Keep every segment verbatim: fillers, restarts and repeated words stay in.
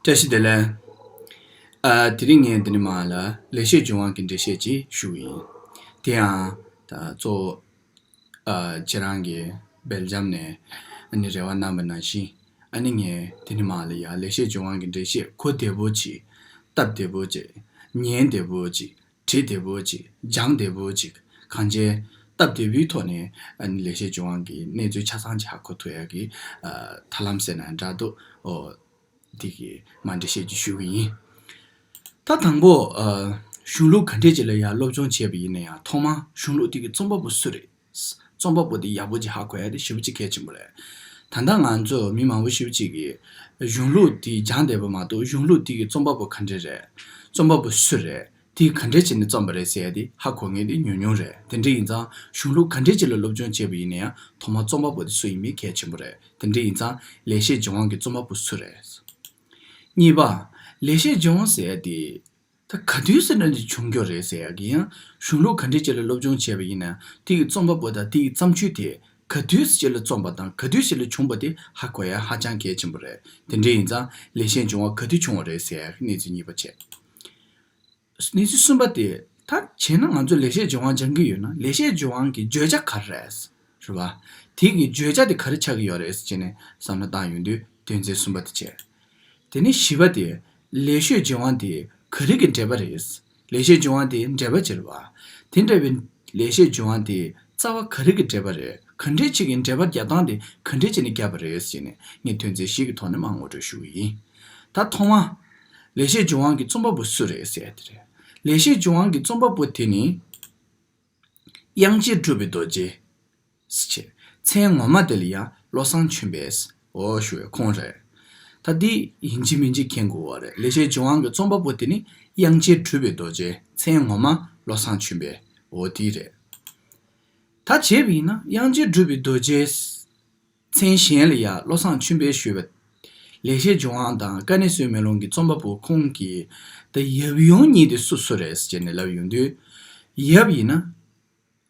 བཀྲ་ཤིས་བདེ་ལེགས། ཨ། དེ་རིང་ངས་འདི་ནས་མར་ལ་ལེགས་བཤད་ལྗོན་དབང་གི་འགྲེལ་བཤད་ཅིག་ཞུ་གི་ཡིན། དེ་ཡང་ད་གཙོ་བོ་ཨ། ཁྱེད་རང་གི་སྦེལ་ཇམ་ནས་ཨ་ནི་རེ་བ་གནང་བ་ནང་བཞིན། ཨ་ནི་ངས་དེ་ནས་མར་ལ་ཡ་ལེགས་བཤད་ལྗོན་དབང་གི་འགྲེལ་བཤད་གོ་བདེ་པོ་ཅིག་སྟབས་བདེ་པོ་ཅིག་ཉན་བདེ་པོ་ཅིག་བྲིས་བདེ་པོ་ཅིག་སྦྱང་བདེ་པོ་ཅིག་གང་ཅི་སྟབས་བདེ་པོའི་ཐོག་ནས་ཨ་ནི་ལེགས་བཤད་ལྗོན་དབང་གི་གནས་ཚུལ་ཆ་ཚང་ཅིག་ཧ་གོ་ཐུབ་ཡག་གི་ཨ། ཐབས་ལམ་ཟེར་ན་འདྲ་འདུག་ཨོ། འདི་གི་མར་འགྲེལ་བཤད་ཅིག་ཞུ་གི་ཡིན། ད་དང་པོ་ཨ། གཞུང་ལུགས་ག་འདྲས་ཅིག་ལ་ཡང་སློབ་སྦྱོང་བྱས་པ་ཡིན་ན་ཡང་ཐོག་མར་གཞུང་ལུགས་དེ་གི་རྩོམ་པ་པོ་སུ་རེད། རྩོམ་པ་པོ་དེ་ཡག་པོ་ཅིག་ཧ་གོ་ཡ་དེ་ཞེ་པོ་ཅིག་གལ་ཆེན་པོ་རེད། ད་ལྟ་ང་ཚོ་མི་མང་པོ་ཞེ་པོ་ཅིག་གིས་གཞུང་ལུགས་དེ་སྦྱངས་བསྡད་པ་མ་གཏོགས་གཞུང་ལུགས་དེ་གི་རྩོམ་པ་པོ་ག་འདྲས་རེད། རྩོམ་པ་པོ་སུ་རེད། དེ་ག་འདྲས་བྱས་ནས་རྩོམ་པ་རེད་ཟེར་ཡ་དེ་ཧ་གོ་མཁན་དེ་ཉུང་ཉུང་རེད། དེ་འདྲ་ཡིན་ཙང་གཞུང་ལུགས་ག་འདྲས་ཅིག་ལ་སློབ་སྦྱོང་བྱས་པ་ཡིན་ན་ཡང་ཐོག་མར་རྩོམ་པ་པོ་དེ་སུ་ཡིན་མིན་གལ་ཆེན་པོ་རེད། དེ་འདྲ་ཡིན་ཙང་ལེགས་བཤད་ལྗོན་དབང་གི་རྩོམ་པ་པོ་སུ་རེད། གཉིས་པ། ལེགས་བཤད་ལྗོན་དབང་ཟེར་ཡ་དེ་ད་ག་དུས་ཟེར་ན་ནི་བྱུང་རྒྱུ་རེད་ཟེར་ཡ་གི་ཡང་གཞུང་ལུགས་ག་འདྲས་ཅིག་ལ་སློབ་སྦྱོང་བྱས་པ་ཡིན་ན་དེ་གི་རྩོམ་པ་པོ་དང་དེ་གི་བརྩམས་ཆོས་དེ་ག་དུས་ཅིག་ལ་རྩོམ་པ་དང་ག་དུས་ཅིག་ལ་བྱུང་པ་དེ་ཧ་གོ་ཡ་ཧ་ཅང་གལ་ཆེན་པོ་རེད། དེ་འདྲ་ཡིན་ཙང་ལེགས་བཤད་ལྗོན་དབང་ག་དུས་བྱུང་བ་རེད་ཟེར་ཡ་གི་གནས་ཚུལ་གཉིས་པ་བྱས། གནས་ཚུལ་གསུམ་པ་དེ་ད་བྱས་ན་ང་ཚོ་ལེགས་བཤད་ལྗོན་དབང་སྦྱང་གི་ཡོད་ན་ལེགས་བཤད་ལྗོན་དབང་གི་བརྗོད་བྱ་ག་རེ་རེད། རེད་བ། དེ་གི་བརྗོད་བྱ་དེ་ག་རེ་ཆགས་ཀྱི་ཡོད་རེད་ཟེར་ནས་བསམ་བློ་བཏང་ཡོང་དུས་དོན་ཚན་གསུམ་པ་དེ་བྱས། དེ་ནས་བཞི་པ་དེ་ལེགས་བཤད་ལྗོན་དབང་དེ་ག་རེ་གི་འགྲེལ་པ་རེད། ལེགས་བཤད་ལྗོན་དབང་དེ་འགྲེལ་པ་ཅིག་རེད་བ། དེ་འདྲ་བའི་ལེགས་བཤད་ལྗོན་དབང་དེ་རྩ་བ་ག་རེ་གི་འགྲེལ་པ་རེད། ག་འདྲས་ཅིག་གི་འགྲེལ་པ་རྒྱག་སྟངས་དེ་ག་འདྲས་ཅིག་ནས་བརྒྱབ་པ་རེད་ཟེར་ནས་ངས་དོན་ཚན་བཞི་གི་ཐོག་ནས་མར་ངོ་སྤྲོད་ཞུ་གི་ཡིན། ད་ཐོག་མ། ལེགས་བཤད་ལྗོན་དབང་གི་རྩོམ་པ་པོ་སུ་རེད་ཟེར་ཡ་དེ་རེད། ལེགས་བཤད་ལྗོན་དབང་གི་རྩོམ་པ་པོ་དེ་ནི། དབྱངས་ཅན་གྲུབ་པའི་རྡོ་རྗེ། ཟེར་བྱས། མཚན་ངོ་མ་དེ་ལ་ཡང་བློ་བཟང་ཆོས་འཕེལ། འོ་ཞུ་བའི་ཁོང་རེད། ད་འདི་ཡིན་གཅིག་མིན་གཅིག་མཁྱེན་དགོས་པ་རེད། ལེགས་བཤད་ལྗོན་དབང་གི་རྩོམ་པ་པོ་དེ་ནི་དབྱངས་ཅན་གྲུབ་པའི་རྡོ་རྗེ། མཚན་ངོ་མ་བློ་བཟང་ཆོས་འཕེལ། འོ་དེ་རེད། ད་བྱས་པ་ཡིན་ན་དབྱངས་ཅན་གྲུབ་པའི་རྡོ་རྗེ། མཚན་གཞན་ལ་ཡང་བློ་བཟང་ཆོས་འཕེལ་ཞུས་པ། ལེགས་བཤད་ལྗོན་དབང་དང་དཀའ་གནད་གསལ་བའི་མེ་ལོང་གི་རྩོམ་པ་པོ་ཁོང་གི་ད་ཡབ་ཡུམ་གཉིས་དེ་སུ་སུ་རེད་ཟེར་ནས་ལབ་ཡོང་དུས། ཡབ་ཡིན་ན།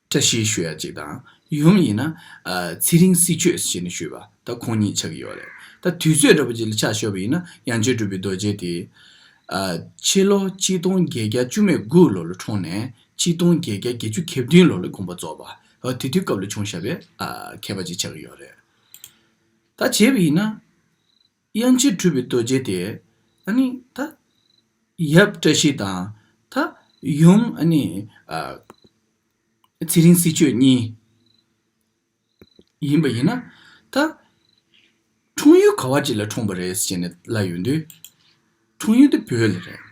བཀྲ་ཤིས་ཞུ་ཡ་གཅིག་དང་ཡུམ་ཡིན་ན། ཨ། ཚེ་རིང་སྲིད་གཅོད་ཟེར་ནས་ཞུས་པ་ད་ཁོང་གཉིས་ཆགས་ཀྱི་ཡོད་རེད། ད་དུས་ཚོད་འདྲ་པོ་ཅིག་ལ་ཆ་བཞག་པ་ཡིན་ན་དབྱངས་ཅན་གྲུབ་པའི་རྡོ་རྗེ་དེ། ཨ། ཕྱི་ལོ་གཅིག་སྟོང་བརྒྱད་བརྒྱ་བཅུ་མེད་དགུ་ལོ་ལ་འཁྲུངས་ནས་གཅིག་སྟོང་བརྒྱད་བརྒྱ་བརྒྱད་ཅུ་གྱ་བདུན་ལོ་ལ་དགོངས་པ་རྫོགས་པ། ཨ། དེ་དུས་སྐབས་ལ་བྱུང་བཞག་པའི། ཨ། མཁས་པ་ཅིག་ཆགས་ཀྱི་ཡོད་རེད། ད་བྱས་པ་ཡིན་ན། དབྱངས་ཅན་གྲུབ་པའི་རྡོ་རྗེ་དེ། ཨ་ནི་ད། ཡབ་བཀྲ་ཤིས་དང་། ད། ཡུམ་ཨ་ནི། ཨ། ཚེ་རིང་སྲིད་གཅོད་གཉིས། ཡིན་པ་ཡིན་ན། ད། འཁྲུངས་ཡུལ་ག་བ་ཅིག་ལ་འཁྲུངས་པ་རེད་ཟེར་ནས་ལབ་ཡོང་དུས། འཁྲུངས་ཡུལ་དེ་བོད་ལ་རེད།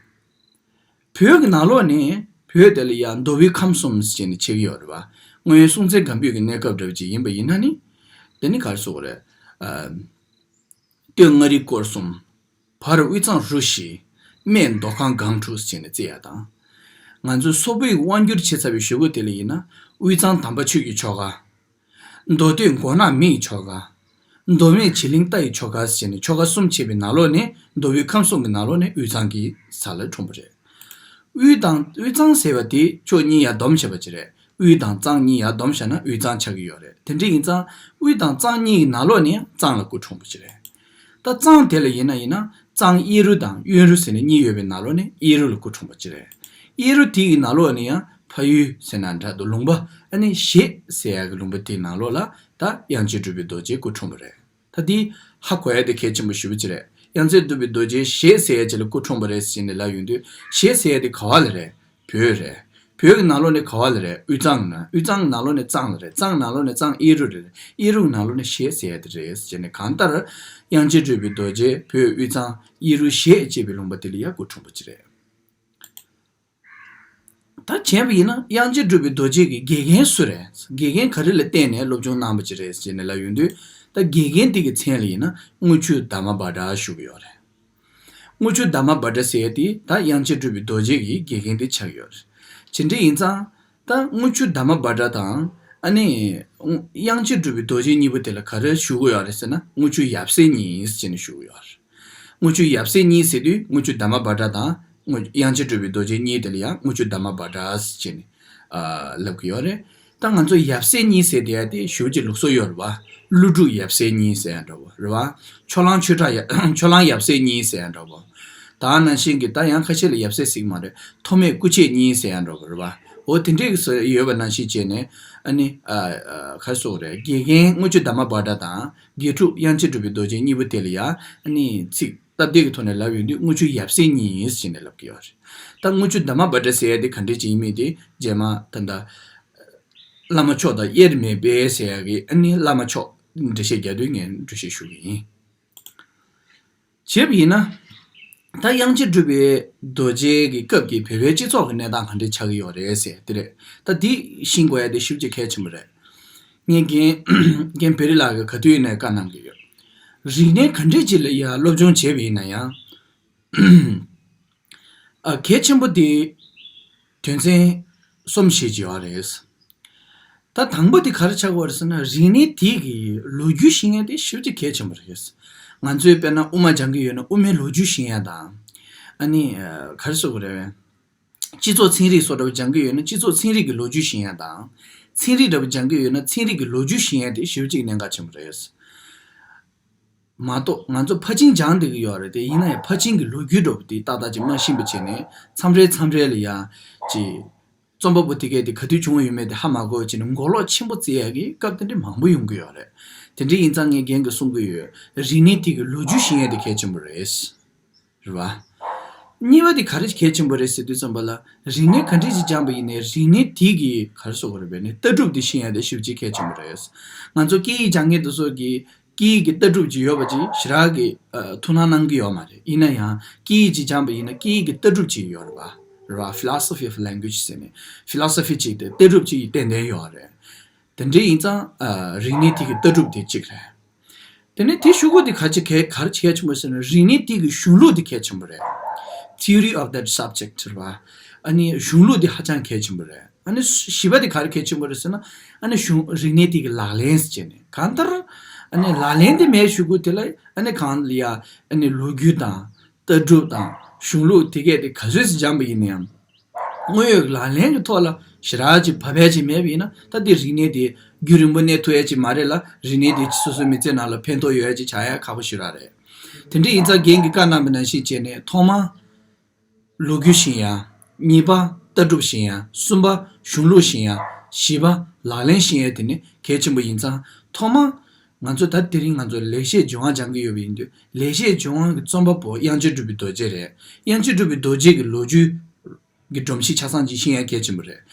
བོད་ཀྱི་ནང་ལོགས་ནས་བོད་དེ་ལ་ཡང་མདོ་དབུས་ཁམས་གསུམ་ཟེར་ནས་ཕྱེ་གི་ཡོད་རེད་བ། སྔོན་སྲོང་བཙན་སྒམ་པོའི་གི་གནས་སྐབས་འདྲ་བོ་ཅིག་ཡིན་པ་ཡིན་ན་ནི། དེ་ནི་ག་རེ་ཟེར་དགོས་རེད། ཨ། སྟོད་མངའ་རིས་སྐོར་གསུམ། བར་དབུས་གཙང་རུ་བཞི། སྨད་མདོ་ཁམས་སྒང་དྲུག་ཟེར་ནས་བརྩི་ཡ་དང་། ང་ཚོའི་སོག་པོའི་དབང་བསྒྱུར་བྱས་ཚར་བའི་གཞུག་གུ་དེ་ལ་ཡིན་ན། དབུས་གཙང་དམ་པ་ཆོས་ཀྱི་ཆོལ་ཁ། མདོ་སྟོད་མགོ་ནག་མི་ཡི་ཆོལ་ཁ། མདོ་སྨད་བྱི་གླིང་རྟ་ཡི་ཆོལ་ཁ་ཟེར་ནས་ཆོལ་ཁ་གསུམ་ཕྱེ་བའི་ནང་ལོགས་ནས་མདོ་དབུས་ཁམས་གསུམ་གྱི་ནང་ལོགས་ནས་དབུས་གཙང་གི་ས་ལ་འཁྲུངས་པ་རེད། དབུས་དང་དབུས་གཙང་ཟེར་བ་དེ་ཕྱོགས་གཉིས་ཡར་བསྡོམས་བྱས་པ་ཅིག་རེད། དབུས་དང་གཙང་གཉིས་ཡར་བསྡོམས་བཞག་ན་དབུས་གཙང་ཆགས་ཀྱི་ཡོད་རེད། དེ་འདྲ་ཡིན་ཙང་དབུས་དང་གཙང་གཉིས་ཀྱི་ནང་ལོགས་ནས་ཡང་གཙང་ལ་སྐུ་འཁྲུངས་པ་ཅིག་རེད། ད་གཙང་དེ་ལ་ཡིན་ན་ཡིན་ན་གཙང་གཡས་རུ་དང་གཡོན་རུ་ཟེར་ནས་གཉིས་ཡོད་པའི་ནང་ལོགས་ནས་གཡས་རུ་ལ་སྐུ་འཁྲུངས་པ་ཅིག་རེད། གཡས་རུ་དེ་ཡི་ནང་ལོགས་ནས་ཡང་ཕ་ཡུལ་ཟེར་ན་འདྲ་འདུག་ལུང་པ་ཨ་ནི་བཞེད་ཟེར་ཡག་གི་ལུང་པ་དེའི་ནང་ལོགས་ལ་ད་དབྱངས་ཅན་གྲུབ་པའི་རྡོ་རྗེ་སྐུ་འཁྲུངས་པ་རེད། ད་འདི་ཧ་གོ་ཡ་དེ་གལ་ཆེན་པོ་ཞེ་པོ་ཅིག་རེད། དབྱངས་ཅན་གྲུབ་པའི་རྡོ་རྗེ་བཞེད་ཟེར་ཡ་ཅིག་ལ་སྐུ་འཁྲུངས་པ་རེད་ཟེར་ནས་ལབ་ཡོང་དུས་བཞེད་ཟེར་ཡ་དེ་ག་བ་ལ་རེད། བོད་རེད། བོད་ཀྱི་ནང་ལོགས་ནས་ག་བ་ལ་རེད། དབུས་གཙང་ན། དབུས་གཙང་གི་ནང་ལོགས་ནས་གཙང་ལ་རེད། གཙང་ནང་ལོགས་ནས་གཙང་གཡས་རུ་རེད། གཡས་རུ་གི་ནང་ལོགས་ནས་བཞེད་ཟེར་ཡ་དེ་རེད་ཟེར་ནས་གང་ལྟར་དབྱངས་ཅན་གྲུབ་པའི་རྡོ་རྗེ་བོད་དབུས་གཙང་གཡས་རུ་བཞེད་ཅེས་པའི་ལུང་པ་དེ་ལ་ཡ་སྐུ་འཁྲུངས་པ་ཅིག་རེད། ད་བྱས་པ་ཡིན་ན་དབྱངས་ཅན་གྲུབ་པའི་རྡོ་རྗེ་གི་དགེ་རྒན་སུ་རེད། དགེ་རྒན་ག་རེ་ལ་བརྟེན་ནས་སློབ་སྦྱོང་གནང་བ་ཅིག་རེད་ཟེར་ནས་ལབ་ཡོང་དུས། ད་དགེ་རྒན་དེ་གི་མཚན་ལ་ཡིན་ན་དངུལ་ཆུ་དར་མ་བྷ་དྲ་ཞུ་གི་ཡོད་རེད། དངུལ་ཆུ་དར་མ་བྷ་དྲ་ཟེར་ཡ་དེ་ད་དབྱངས་ཅན་གྲུབ་པའི་རྡོ་རྗེ་གི་དགེ་རྒན་དེ་ཆགས་ཡོད་རེད། ཇི་འདྲ་ཡིན་ཙང་། ད་དངུལ་ཆུ་དར་མ་བྷ་དྲ་དང་། ཨ་ནི། དབྱངས་ཅན་གྲུབ་པའི་རྡོ་རྗེ་གཉིས་པོ་དེ་ལ་ག་རེ་ཞུ་གི་ཡོད་རེད་ཟེར་ན་དངུལ་ཆུ་ཡབ་སྲས་གཉིས་ཟེར་ནས་ཞུ་གི་ཡོད་རེད། དངུལ་ཆུ་ཡབ་སྲས་གཉིས་ཟེར་དུས་དངུལ་ཆུ་དར་མ་བྷ་དྲ་དང་དངུལ་དབྱངས་ཅན་གྲུབ་པའི་རྡོ་རྗེ་གཉིས་དེ་ལ་ཡང་དངུལ་ཆུ་དར་མ་བྷ་དྲ་ཟེར་ནས། ཨ། ལབ་ཀྱི་ཡོད་རེད། ད་ང་ཚོ་ཡབ་སྲས་གཉིས་ཟེར་དེ་ཡ་དེ་ཞེ་པོ་ཅིག་ལུགས་སྲོལ་ཡོད་རེད་བ། ཀླུ་སྒྲུབ་ཡབ་སྲས་གཉིས་ཟེར་ཡ་འདྲ་བོ་རེད་བ། ཕྱོགས་གླང་ཆོས་གྲགས་ཡ་ཕྱོགས་གླང་ཡབ་སྲས་གཉིས་ཟེར་ཡ་འདྲ་བོ། ད་ནང་བཞིན་གྱི་ད་ཡང་ཁ་ཤས་ལ་ཡབ་སྲས་ཟེར་གྱི་མ་རེད། ཐོགས་མེད་སྐུ་མཆེད་གཉིས་ཟེར་ཡ་འདྲ་བོ་རེད་བ། འོ་དེ་འདྲས་ཀྱི་ཟེར་ཡོད་པ་ནང་བཞིན་བྱས་ནས་ཨ་ནི་ཨ་ཨ་ག་རེ་ཟེར་དགོས་རེད། དགེ་རྒན་དངུལ་ཆུ་དར་མ་བྷ་དྲ་དང་དགེ་ཕྲུག་དབྱངས་ཅན་གྲུབ་པའི་རྡོ་རྗེ་གཉིས་པོ་དེ་ལ་ཡ་ཨ་ནི་ཚིག་སྟབས་བདེ་གི་ཐོག་ནས་ལབ་ཡོང་དུས་དངུལ་ཆུ་ཡབ་སྲས་གཉིས་ཡིན་ཟེར་ནས་ལབ་ཀྱི་ཡོད་རེད། ད་དངུལ་ཆུ་དར་མ་བྷ་དྲ་ཟེར་ཡ་དེ་ག་འདྲས་ཅིག་ཡིན་མིན་དེ་རྗེས་མ་ད་ལྟ་བླ་མ་མཆོག་དང་དབྱེར་མེད་པའི་ཟེར་ཡ་གི་ཨ་ནི་བླ་མ་མཆོག་འགྲེལ་བཤད་རྒྱག་དུས་ངས་འགྲེལ་བཤད་ཞུ་གི་ཡིན། བྱས་པ་ཡིན་ན། ད་དབྱངས་ཅན་གྲུབ་པའི་རྡོ་རྗེ་གི་སྐབས་ཀྱི་བོད་པའི་སྤྱི་ཚོགས་ཀྱི་གནས་སྟངས་ག་འདྲས་ཆགས་ཀྱི་ཡོད་རེད་ཟེར་དེ་རེད། ད་འདི་ཤེས་དགོས་ཡ་དེ་ཞེ་པོ་ཅིག་གལ་ཆེན་པོ་རེད། ངས་རྒན་རྒན་བེ་རི་ལགས་ཀྱིས་ག་དུས་ཡིན་ནའི་བཀའ་གནང་གི་ཡོད། རིག་གནས་ག་འདྲས་ཅིག་ལ་ཡ་སློབ་སྦྱོང་བྱས་པ་ཡིན་ན་ཡང་། ཨ་གལ་ཆེན་པོ་དེ་དོན་ཚན་གསུམ་བཞི་ཅིག་ཡོད་རེད། ད་དང་པོ་དེ་ག་རེ་ཆགས་ཀྱི་ཡོད་རེད་ཟེར་ན། རིག་གནས་དེ་གི་ལོ་རྒྱུས་ཤེས་ཡ་དེ་ཞེ་པོ་ཅིག་གལ་ཆེན་པོ་རེད། ང་ཚོས་དཔེར་ན་དབུ་མ་སྦྱང་གི་ཡོད་ན་དབུ་མའི་ལོ་རྒྱུས་ཤེས་ཡ་དང་། ཨ་ནི་ཨ་ག་རེ་ཟེར་དགོས་རེད། སྤྱི་ཚོགས་ཚན་རིག་སོགས་འདྲ་པོ་སྦྱང་གི་ཡོད་ན་སྤྱི་ཚོགས་ཚན་རིག་གི་ལོ་རྒྱུས་ཤེས་ཡ་དང་། ཚན་རིག་འདྲ་པོ་སྦྱང་གི་ཡོད་ན་ཚན་རིག་གི་ལོ་རྒྱུས་ཤེས་ཡ་དེ་ཞེ་པོ་ཅིག་གནད་འགག་ཆེན་པོ་རེད། མ་གཏོགས་ང་ཚོ་ཕར་ཕྱིན་སྦྱངས་བསྡད་ཀྱི་ཡོད་རེད་དེ། ཡིན་ན་ཡང་ཕར་ཕྱིན་གྱི་ལོ་རྒྱུས་འདྲ་པོ་དེ་ཏག་ཏག་ཅིག་མ་ཤེས་པ་བྱས་ནས་མཚམས་རེ་མཚམས་རེ་ལ་ཡ་ཅིག་རྩོམ་པ་པོ་དེ་གས་དེ་ག་དུས་བྱུང་བ་ཡོད་མེད་དེ་ཧ་མ་གོ་བྱས་ནས་མགོ་ལོག་ཆེན་པོ་བརྩི་ཡ་གི་སྐབས་དེ་འདྲ་མང་པོ་ཡོང་གི་ཡོད་རེད། དེ་འདྲ་ཡིན་ཙང་ངས་རྒན་གྱིས་གསུང་གི་ཡོད། རིག་གནས་དེ་གི་ལོ་རྒྱུས་ཤེས་ཡ་དེ་གལ་ཆེན་པོ་རེད། རེད་བ། གཉིས་པ་དེ་ག་རེ་གལ་ཆེན་པོ་རེད་ཟེར་དུས་ཙམ་པ་ལ། རིག་གནས་ག་འདྲས་ཅིག་སྦྱངས་པ་ཡིན་ནའི་རིག་གནས་དེ་གི་ག་རེ་ཟེར་དགོས་རེད། དཔེར་ན་ལྟ་གྲུབ་དེ་ཤེས་ཡ་དེ་ཞེ་པོ་ཅིག་གལ་ཆེན་པོ་རེད། ང་ཚོ་སྐད་ཡིག་སྦྱང་མཁན་དེ་ཚོ་གིས་སྐད་ཡིག་གི་ལྟ་གྲུབ་ཅིག་ཡོད་པ་ཅིག་ཞེ་དྲག་གི་ཨ་ཐུགས་སྣང་གནང་གི་ཡོད་མ་རེད། ཡིན་ན་ཡང་སྐད་ཡིག་ཅིག་སྦྱངས་པ་ཡིན་ན་སྐད་ཡིག་གི་ལྟ་གྲུབ་ཅིག་ཡོད་རེད་བ། རེད་བ། Philosophy of Language ཟེར་ནས་ཕི་ལོ་སོ་ཕི་ཅིག་དེ་ལྟ་གྲུབ་ཅིག་ཏན་ཏན་ཡོད་རེད། དེ་འདྲ་ཡིན་ཙང་ཨ་རིག་གནས་དེ་གི་ལྟ་གྲུབ་དེ་གཅིག་རེད། དེ་ནས་དེ་གཞུག་གུ་དེ་ག་ཅི་གལ་ག་རེ་གལ་ཆེན་པོ་ཟེར་ན། རིག་གནས་དེ་གི་གཞུང་ལུགས་དེ་གལ་ཆེན་པོ་རེད། Theory of that subject རེད་བ། ཨ་ནི་གཞུང་ལུགས་དེ་ཧ་ཅང་གལ་ཆེན་པོ་རེད། ཨ་ནི་བཞི་པ་དེ་ག་རེ་གལ་ཆེན་པོ་རེད་ཟེར་ན། ཨ་ནི་གཞུང་རིག་གནས་དེ་གི་ལག་ལེན་ཟེར་ནས་གང་ལྟར་ཨ་ནི་ལག་ལེན་དེ་མེད་གཞུག་གུ་དེ་ལ་ཨ་ནི་གང་ལ་ཡ་ཨ་ནི་ལོ་རྒྱུས་དང་ལྟ་གྲུབ་དང་གཞུང་ལུགས་དེ་གས་དེ་ག་ཚོད་ཅིག་སྦྱངས་པ་ཡིན་ན་ཡང་། དངོས་ཡོད་ལག་ལེན་གྱི་ཐོག་ལ་ཞེ་དྲག་ཅིག་བབ་པ་ཅིག་མེད་པ་ཡིན་ན། ད་དེ་རིག་གནས་དེ་རྒྱུན་རིང་པོ་གནས་ཐུབ་ཡ་ཅིག་མ་རེད་ལ། རིག་གནས་དེ་སོ་སོའི་མི་ཚེ་ནང་ལ་ཕན་ཐོགས་ཡོད་ཡ་ཅིག་ཆགས་ཡ་ཁག་པོ་ཞེ་དྲག་རེད། དེ་འདྲ་ཡིན་ཙང་རྒན་གྱིས་བཀའ་གནང་བ་ནང་བཞིན་བྱས་ནས་ཐོག་མར་ལོ་རྒྱུས་ཤེས་ཡ། གཉིས་པ་ལྟ་གྲུབ་ཤེས་ཡ། གསུམ་པ་གཞུང་ལུགས་ཤེས་ཡ། བཞི་པ་ལག་ལེན་ཤེས་ཡ་དེ་ནི་གལ་ཆེན་པོ་ཡིན་ཙང་། ཐོག་མར་ང་ཚོ་ད་དེ་རིང་ང་ཚོ་ལེགས་བཤད་ལྗོན་དབང་སྦྱང་གི་ཡོད་པ་ཡིན་དུས། ལེགས་བཤད་ལྗོན་དབང་གི་རྩོམ་པ་པོ་དབྱངས་ཅན་གྲུབ་པའི་རྡོ་རྗེ་རེད། དབྱངས་ཅན་གྲུབ་པའི་རྡོ་རྗེ་གི་ལོ་རྒྱུས་ཀྱི་སྒྲོམ་གཞི་ཆ་ཚང་ཅིག་ཤེས་ཡ་གལ་ཆེན་པོ་རེད།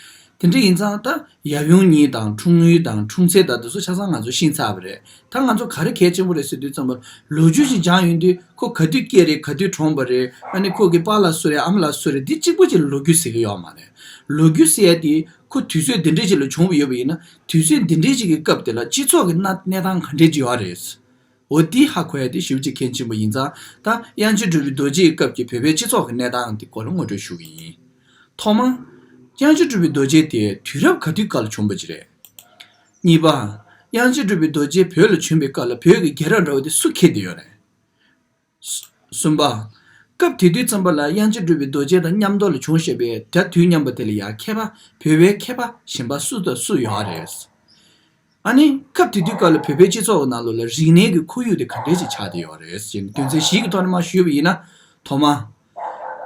དེ་འདྲ་ཡིན་ཙང་ད་ཡབ་ཡུམ་གཉིས་དང་འཁྲུངས་ཡུལ་དང་འཁྲུངས་ཚེས་དང་དེ་ཚོ་ཆ་ཚང་ང་ཚོ་ཤེས་ཚར་བ་རེད། ད་ང་ཚོ་ག་རེ་གལ་ཆེན་པོ་རེད་ཟེར་དུས་ཙམ་པ། ལོ་རྒྱུས་ཤིག་སྦྱངས་ཡོང་དུས་ཁོ་ག་དུས་སྐྱེས་རེད། ག་དུས་གྲོངས་པ་རེད། ཨ་ནི་ཁོ་གི་པཱ་ལགས་སུ་རེད། ཨ་མ་ལགས་སུ་རེད། འདི་གཅིག་པོ་ཅིག་ལ་ལོ་རྒྱུས་ཟེར་གི་ཡོད་མ་རེད། ལོ་རྒྱུས་ཟེར་ཡ་དེ་ཁོ་དུས་ཚོད་འདི་འདྲས་ཅིག་ལ་བྱུང་བ་ཡོད་པ་ཡིན་ན། དུས་ཚོད་འདི་འདྲས་ཅིག་གི་སྐབས་དེ་ལ་སྤྱི་ཚོགས་ཀྱི་གནས་གནས་སྟངས་ག་འདྲས་ཅིག་ཡོད་རེད། འོ་དེ་ཧ་གོ་ཡ་དེ་ཞེ་པོ་ཅིག་གལ་ཆེན་པོ་ཡིན་ཙང་། ད་དབྱངས་ཅན་གྲུབ་པའི་རྡོ་རྗེའི་སྐབས་ཀྱི་བོད་པའི་སྤྱི་ཚོགས་ཀྱི་གནས་སྟངས་དེ་སྐོར་ལ་ངོ་སྤྲོད་ཞུ་གི་ཡིན། ཐོག་མར། དབྱངས་ཅན་གྲུབ་པའི་རྡོ་རྗེ་དེ་དུས་རབས་ག་དུས་སྐབས་ལ་བྱུང་བ་ཅིག་རེད། གཉིས་པ། དབྱངས་ཅན་གྲུབ་པའི་རྡོ་རྗེ་བོད་ལ་བྱོན་པའི་སྐབས་ལ་བོད་ཀྱི་རྒྱལ་རབས་འདྲ་བོ་དེ་སུ་འཁྱེར་བསྡད་ཡོད་རེད། གསུམ་པ། སྐབས་དེ་དུས་ཙམ་པ་ལ་དབྱངས་ཅན་གྲུབ་པའི་རྡོ་རྗེ་དང་མཉམ་དུ་ལ་བྱུང་བཞག་པའི་དེ་དུས་མཉམ་པ་དེ་ལ་ཡང་མཁས་པ། བོད་པའི་མཁས་པ་གཞན་པ་སུ་དང་སུ་ཡོད་རེད། ཨ་ནི་སྐབས་དེ་དུས་སྐབས་ལ་བོད་པའི་སྤྱི་ཚོགས་ཀྱི་ནང་ལོགས་ལ་རིག་གནས་ཀྱི་ཁོར་ཡུག་དེ་ག་འདྲས་ཞིག་ཆགས་བསྡད་ཡོད་རེད་ཅེས་དོན་ཚན་བཞི་གི་ཐོག་ནས་མར་ཞུས་པ་ཡིན་ན། ཐོག་མ།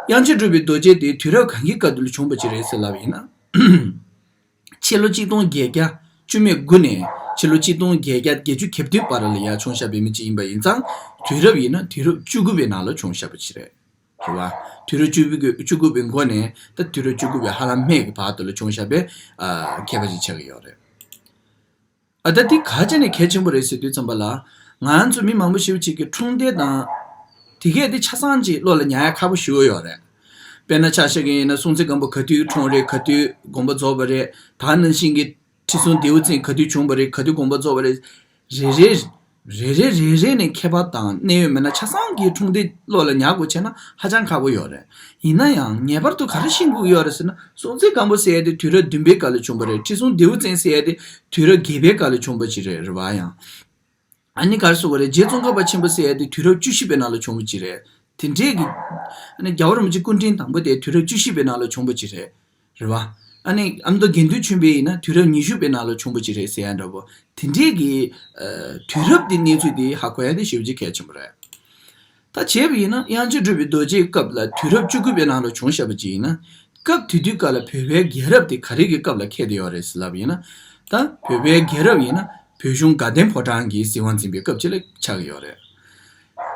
དབྱངས་ཅན་གྲུབ་པའི་རྡོ་རྗེ་དེ་དུས་རབས་གང་གི་སྐབས་དུ་ལ་བྱུང་བ་ཅིག་རེད་ཟེར་ལབ་པ་ཡིན་ན། ཕྱི་ལོ་གཅིག་སྟོང་བརྒྱད་བརྒྱ་བཅུ་མེད་དགུ་ནས་ཕྱི་ལོ་གཅིག་སྟོང་བརྒྱད་བརྒྱ་བརྒྱད་ཅུ་གྱ་བདུན་བར་ལ་ཡར་བྱུང་བཞག་པའི་མི་གཅིག་ཡིན་པ་ཡིན་ཙང་། དུས་རབས་ཡིན་ན་དུས་རབས་བཅུ་དགུ་པའི་ནང་ལ་བྱུང་བཞག་པ་ཅིག་རེད། རེད་བ། དུས་རབས་བཅུ་དགུ་གི་བཅུ་དགུ་པའི་འགོ་ནས་ད་དུས་རབས་བཅུ་དགུ་པའི་ཧ་ལམ་སྨད་ཀྱི་བར་དུ་ལ་བྱུང་བཞག་པའི་ཨ་མཁས་པ་ཅིག་ཆགས་ཀྱི་ཡོད་རེད། ཨ་ད་འདི་ག་ཅི་ནས་གལ་ཆེན་པོ་རེད་ཟེར་དུས་ཙམ་པ་ལ། ང་ཚོ་མི་མང་པོ་ཞེ་པོ་ཅིག་གིས་འཁྲུངས་འདས་དང་དེ་གས་དེ་ཆ་ཚང་ཅིག་བློ་ལ་ཉར་ཡ་ཁག་པོ་ཞེ་པོ་ཡོད་རེད། དཔེར་ན་ཆ་བཞག་གི་ཡིན་ན་སྲོང་བཙན་སྒམ་པོ་ག་དུས་འཁྲུངས་རེད། ག་དུས་དགོངས་པ་རྫོགས་པ་རེད། ད་ནང་བཞིན་གྱི་ཁྲི་སྲོང་ལྡེའུ་བཙན་ག་དུས་བྱུང་བ་རེད། ག་དུས་དགོངས་པ་རྫོགས་པ་རེད། རེ་རེ་རེ་རེ་རེ་རེ་ནས་མཁས་པ་དང་གནད་ཡོད་མི་སྣ་ཆ་ཚང་གི་འཁྲུངས་འདས་བློ་ལ་ཉར་དགོས་བྱས་ན་ཧ་ཅང་ཁག་པོ་ཡོད་རེད། ཡིན་ན་ཡང་ངེས་པར་དུ་ག་རེ་ཤེས་དགོས་ཀྱི་ཡོད་རེད་ཟེར་ན། སྲོང་བཙན་སྒམ་པོ་ཟེར་ཡ་དེ་དུས་རབས་བདུན་པའི་སྐབས་ལ་བྱུང་བ་རེད། ཁྲི་སྲོང་ལྡེའུ་བཙན་ཟེར་ཡ་དེ་དུས་རབས་བརྒྱད་པའི་སྐབས་ལ་བྱུང་བ་ཅིག་རེད། རེད་བ། ཡང་ཨ་ནི་ག་རེ་ཟེར་དགོས་རེད། རྗེ་ཙོང་ཁ་པ་ཆེན་པོ་ཟེར་ཡ་དེ་དུས་རབས་བཅུ་བཞི་པའི་ནང་ལ་བྱུང་བ་ཅིག་རེད། དེ་འདྲས་ཀྱི་ཨ་ནི་རྒྱལ་བ་རིན་པོ་ཆེ་སྐུ་ཕྲེང་དང་པོ་དེ་དུས་རབས་བཅུ་བཞི་པའི་ནང་ལ་བྱུང་བ་ཅིག་རེད། རེད་བ། ཨ་ནི་ཨ་མདོ་དགེ་འདུན་ཆོས་འཕེལ་ཡིན་ན་དུས་རབས་ཉི་ཤུ་པའི་ནང་ལ་བྱུང་བ་ཅིག་རེད་ཟེར་ཡ་འདྲ་པོ། དེ་འདྲའི་གི་ཨ་དུས་རབས་དེ་གནས་ཚུལ་དེ་ཧ་གོ་ཡ་དེ་ཞེ་པོ་ཅིག་གལ་ཆེན་པོ་རེད། ད་བྱས་པ་ཡིན་ན་དབྱངས་ཅན་གྲུབ་པའི་རྡོ་རྗེའི་སྐབས་ལ་དུས་རབས་བཅུ་དགུ་པའི་ནང་ལ་བྱུང་བཞག་པ་ཅིག་ཡིན་ན། སྐབས་དེ་དུས་སྐབས་ལ་བོད་པའི་རྒྱལ་རབས་དེ་ག་རེ་གི་སྐབས་ལ་འཁེལ་བསྡད་ཡོད་རེད་ཟེར་ལབ་པ་ཡིན་ན། ད་བོད་པའི་རྒྱལ་རབས་ཡིན་ན་བོད་གཞུང་དགའ་ལྡན་ཕོ་བྲང་གིས་སྲིད་དབང་འཛིན་པའི་སྐབས་ཅིག་ལ་ཆགས་ཀྱི་ཡོད་རེད།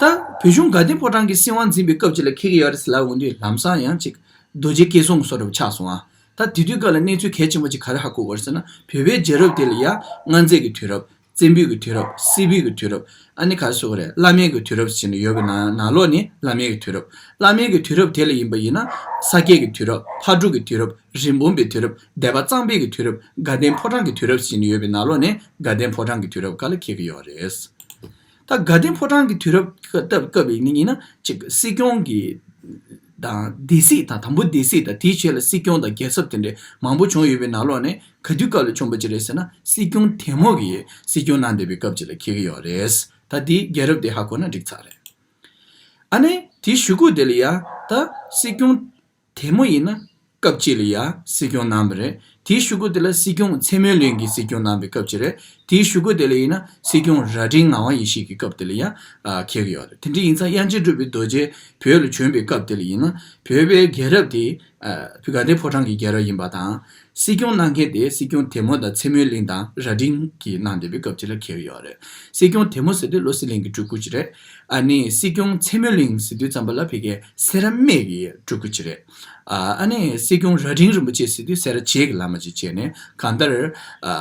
ད་བོད་གཞུང་དགའ་ལྡན་ཕོ་བྲང་གིས་སྲིད་དབང་འཛིན་པའི་སྐབས་ཅིག་ལ་འཁེལ་གྱི་ཡོད་རེད་ཟེར་ལབ་འོང་དུས་ལམ་སང་ཡང་ཅིག་རྡོ་རྗེ་སྐལ་བཟང་བཟོ་འདྲ་པོ་ཆགས་སོང་ཨ། ད་དེ་དུས་སྐབས་ལ་གནས་ཚུལ་གལ་ཆེན་པོ་ཅིག་ག་རེ་ཧ་གོ་དགོས་རེད་ཟེར་ན། བོད་པའི་རྒྱལ་རབས་དེ་ལ་ཡང་མངའ་མཛད་ཀྱི་དུས་རབས། བཙན་པོའི་གི་དུས་རབས། སྲིད་པའི་གི་དུས་རབས། ཨ་ནི་ག་རེ་ཟེར་དགོས་རེད། བླ་མའི་གི་དུས་རབས་ཟེར་ནས་ཡོད་པའི་ནང་ནང་ལོགས་ནས་བླ་མའི་གི་དུས་རབས། བླ་མའི་གི་དུས་རབས་དེ་ལ་ཡིན་པ་ཡིན་ན་ས་སྐྱའི་གི་དུས་རབས། ཕག་གྲུ་གི་དུས་རབས། རིན་སྤུངས་པའི་དུས་རབས། སྡེ་པ་གཙང་པའི་གི་དུས་རབས། དགའ་ལྡན་ཕོ་བྲང་གི་དུས་རབས་ཟེར་ནས་ཡོད་པའི་ནང་ལོགས་ནས་དགའ་ལྡན་ཕོ་བྲང་གི་དུས་རབས་སྐབས་ལ་འཁེལ་གི་ཡོད་རེད། ད་དགའ་ལྡན་ཕོ་བྲང་གི་དུས་རབས་སྐབས་སྐབས་ཡིན་ན་ཡིན་ན་ཅིག་སྲིད་སྐྱོང་གི་དང་སྡེ་སྲིད་དང་དང་པོ་སྡེ་སྲིད་དང་དེའི་རྗེས་ལ་སྲིད་སྐྱོང་དང་རྒྱལ་ཚབ་དེ་འདྲས་མང་པོ་བྱུང་ཡོད་པའི་ནང་ལོགས་ནས་ག་དུས་སྐབས་ལ་བྱུང་བ་ཅིག་རེད་ཟེར་ན། སྲིད་སྐྱོང་དེ་མོ་གིས་སྲིད་སྐྱོང་གནང་བསྡད་པའི་སྐབས་ཅིག་ལ་འཁེལ་གི་ཡོད་རེད། ད་དེའི་རྒྱལ་རབས་དེ་ཧ་གོ་ན་འགྲིག་ཚར་རེད། ཨ་ནི་དེའི་གཞུག་གུ་དེ་ལ་ཡ་ད་སྲིད་སྐྱོང་དེ་མོ་ཡིན་ན་སྐབས་གཅིག་ལ་ཡ་སྲིད་སྐྱོང་གནང་བ་རེད། དེའི་གཞུག་གུ་དེ་ལ་སྲིད་སྐྱོང་མཚན་མོའི་གླིང་གིས་སྲིད་སྐྱོང་གནང་བའི་སྐབས་ཅིག་རེད། དེའི་གཞུག་གུ་དེ་ལ་ཡིན་ན་སྲིད་སྐྱོང་རྭ་སྒྲེང་ངག་དབང་ཡེ་ཤེས་ཀྱི་སྐབས་དེ་ལ་ཡ་ཨ་འཁེལ་གྱི་ཡོད་རེད། དེ་འདྲ་ཡིན་ཙང་དབྱངས་ཅན་གྲུབ་པའི་རྡོ་རྗེ་བོད་ལ་བྱོན་པའི་སྐབས་དེ་ལ་ཡིན་ན་བོད་པའི་རྒྱལ་རབས་དེ་ཨ་བོད་དགའ་ལྡན་ཕོ་བྲང་གི་རྒྱལ་རབས་ཡིན་པ་དང་། སྲིད་སྐྱོང་གནང་མཁན་དེ་སྲིད་སྐྱོང་དེ་མོ་དང་མཚན་མོའི་གླིང་དང་རྭ་སྒྲེང་གིས་གནང་བསྡད་པའི་སྐབས་ཅིག་ལ་འཁེལ་གྱི་ཡོད་རེད། སྲིད་སྐྱོང་དེ་མོ་ཟེར་དུས་བློ་གསལ་གླིང་གི་སྤྲུལ་སྐུ་ཅིག་རེད། ཨ་ནི་སྲིད་སྐྱོང་མཚན་མོའི་གླིང་ཟེར་དུས་ཙམ་པ་ལ་ཕ་གིའི་སེ་ར་སྨད་ཀྱི་སྤྲུལ་སྐུ་ཅིག་རེད། ཨ་ཨ་ནི་སྲིད་སྐྱོང་རྭ་སྒྲེང་རིན་པོ་ཆེ་ཟེར་དུས་སེ་ར་བྱེས་ཀྱི་བླ་མ་ཅིག་བྱས་ནས་གང་ལྟར་ཨ་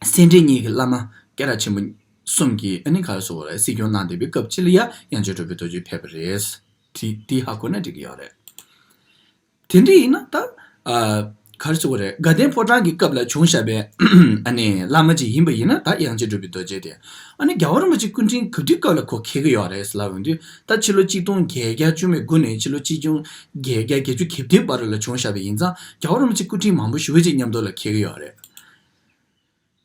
སེ་འབྲས་གཉིས་ཀྱི་བླ་མ་སྐད་གྲགས་ཆེན་པོ་གསུམ་གྱིས་ཨ་ནི་ག་རེ་ཟེར་དགོས་རེད། སྲིད་སྐྱོང་གནང་བསྡད་པའི་སྐབས་ཅིག་ལ་ཡ་དབྱངས་ཅན་གྲུབ་པའི་རྡོ་རྗེ་ཕེབས་པ་རེད། དེ་དེ་ཧ་གོ་ན་འགྲིག་གི་ཡོད་རེད། དེ་འདྲ་ཡིན་ན་ད་ཨ་ག་རེ་ཟེར་དགོས་རེད། དགའ་ལྡན་ཕོ་བྲང་གི་སྐབས་ལ་བྱུང་བཞག་པའི་ཨ་ནི་བླ་མ་ཅིག་ཡིན་པ་ཡིན་ན་ད་དབྱངས་ཅན་གྲུབ་པའི་རྡོ་རྗེ་དེ། ཨ་ནི་རྒྱལ་བ་རིན་པོ་ཆེ་སྐུ་ཕྲེང་ག་དུས་སྐབས་ལ་ཁོ་འཁེལ་གི་ཡོད་རེད་ཟེར་ལབ་ཡོང་དུས། ད་ཕྱི་ལོ་གཅིག་སྟོང་བརྒྱད་བརྒྱ་བཅུ་མེད་དགུ་ནས་ཕྱི་ལོ་གཅིག་སྟོང་བརྒྱད་བརྒྱ་བརྒྱད་ཅུ་གྱ་བདུན་བར་ལ་བྱུང་བཞག་པ་ཡིན་ཙང་རྒྱལ་བ་རིན་པོ་ཆེ་སྐུ་ཕྲེང་མང་པོ་ཞེ་པོ་ཅིག་མཉམ་དུ་ལ་འཁེལ་གི་ཡོད་རེད།